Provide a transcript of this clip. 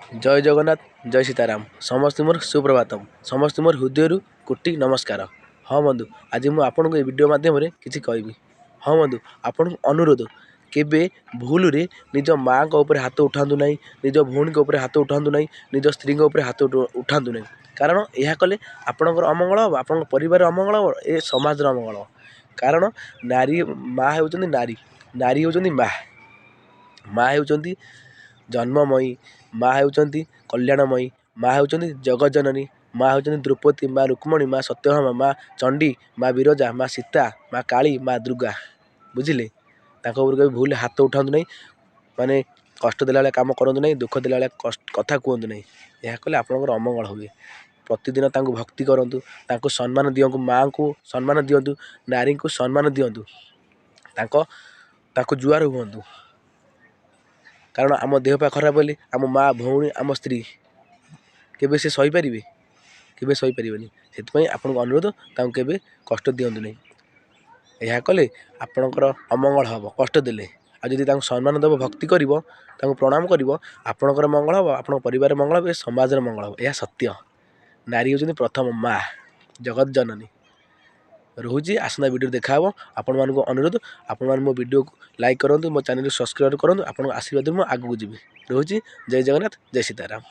ଜୟ ଜଗନ୍ନାଥ, ଜୟ ସୀତାରାମ। ସମସ୍ତେ ମୋର ସୁପ୍ରଭାତମ, ସମସ୍ତେ ମୋର ହୃଦୟରୁ କୋଟି ନମସ୍କାର। ହଁ ବନ୍ଧୁ, ଆଜି ମୁଁ ଆପଣଙ୍କୁ ଏ ଭିଡ଼ିଓ ମାଧ୍ୟମରେ କିଛି କହିବି। ହଁ ବନ୍ଧୁ, ଆପଣଙ୍କୁ ଅନୁରୋଧ, କେବେ ଭୁଲରେ ନିଜ ମାଆଙ୍କ ଉପରେ ହାତ ଉଠାନ୍ତୁ ନାହିଁ, ନିଜ ଭଉଣୀଙ୍କ ଉପରେ ହାତ ଉଠାନ୍ତୁ ନାହିଁ, ନିଜ ସ୍ତ୍ରୀଙ୍କ ଉପରେ ହାତ ଉଠାନ୍ତୁ ନାହିଁ। କାରଣ ଏହା କଲେ ଆପଣଙ୍କର ଅମଙ୍ଗଳ ହେବ, ଆପଣଙ୍କ ପରିବାରର ଅମଙ୍ଗଳ ହେବ, ଏ ସମାଜର ଅମଙ୍ଗଳ ହେବ। କାରଣ ନାରୀ, ମା' ହେଉଛନ୍ତି ନାରୀ, ନାରୀ ହେଉଛନ୍ତି ମା'। ମା' ହେଉଛନ୍ତି ଜନ୍ମମୟୀ, ମା' ହେଉଛନ୍ତି କଲ୍ୟାଣମୟୀ, ମା' ହେଉଛନ୍ତି ଜଗତଜନନୀ, ମା' ହେଉଛନ୍ତି ଦ୍ରୌପଦୀ, ମା' ରୁକ୍ମଣୀ, ମା' ସତ୍ୟଭାମା, ମା' ଚଣ୍ଡୀ, ମା' ବିରଜା, ମା' ସୀତା, ମା' କାଳୀ, ମା' ଦୁର୍ଗା। ବୁଝିଲେ? ତାଙ୍କ ଉପରକୁ କେବେ ଭୁଲ ହାତ ଉଠାନ୍ତୁ ନାହିଁ, ମାନେ କଷ୍ଟ ଦେଲା ଭଳିଆ କାମ କରନ୍ତୁ ନାହିଁ, ଦୁଃଖ ଦେଲା ଭଳିଆ କଥା କୁହନ୍ତୁ ନାହିଁ। ଏହା କଲେ ଆପଣଙ୍କର ଅମଙ୍ଗଳ ହୁଏ। ପ୍ରତିଦିନ ତାଙ୍କୁ ଭକ୍ତି କରନ୍ତୁ, ତାଙ୍କୁ ସମ୍ମାନ ଦିଅନ୍ତୁ, ମାଆଙ୍କୁ ସମ୍ମାନ ଦିଅନ୍ତୁ, ନାରୀଙ୍କୁ ସମ୍ମାନ ଦିଅନ୍ତୁ, ତାଙ୍କୁ ଜୁହାର ହୁଅନ୍ତୁ। କାରଣ ଆମ ଦେହ ପା ଖରାପ ହେଲେ ଆମ ମା', ଭଉଣୀ, ଆମ ସ୍ତ୍ରୀ କେବେ ସେ ସହିପାରିବେ? କେବେ ସହିପାରିବେନି। ସେଥିପାଇଁ ଆପଣଙ୍କୁ ଅନୁରୋଧ, ତାଙ୍କୁ କେବେ କଷ୍ଟ ଦିଅନ୍ତୁ ନାହିଁ। ଏହା କଲେ ଆପଣଙ୍କର ଅମଙ୍ଗଳ ହେବ କଷ୍ଟ ଦେଲେ। ଆଉ ଯଦି ତାଙ୍କୁ ସମ୍ମାନ ଦେବ, ଭକ୍ତି କରିବ, ତାଙ୍କୁ ପ୍ରଣାମ କରିବ, ଆପଣଙ୍କର ମଙ୍ଗଳ ହେବ, ଆପଣଙ୍କ ପରିବାରର ମଙ୍ଗଳ ହେବ, ଏ ସମାଜର ମଙ୍ଗଳ ହେବ। ଏହା ସତ୍ୟ। ନାରୀ ହେଉଛନ୍ତି ପ୍ରଥମ ମା', ଜଗତ ଜନନୀ। ରହୁଛି, ଆସନ୍ତା ଭିଡ଼ିଓରେ ଦେଖାହେବ। ଆପଣମାନଙ୍କୁ ଅନୁରୋଧ, ଆପଣମାନେ ମୋ ଭିଡ଼ିଓକୁ ଲାଇକ୍ କରନ୍ତୁ, ମୋ ଚ୍ୟାନେଲକୁ ସବସ୍କ୍ରାଇବ୍ କରନ୍ତୁ। ଆପଣଙ୍କ ଆଶୀର୍ବାଦରୁ ମୁଁ ଆଗକୁ ଯିବି। ରହୁଛି, ଜୟ ଜଗନ୍ନାଥ, ଜୟ ସୀତାରାମ।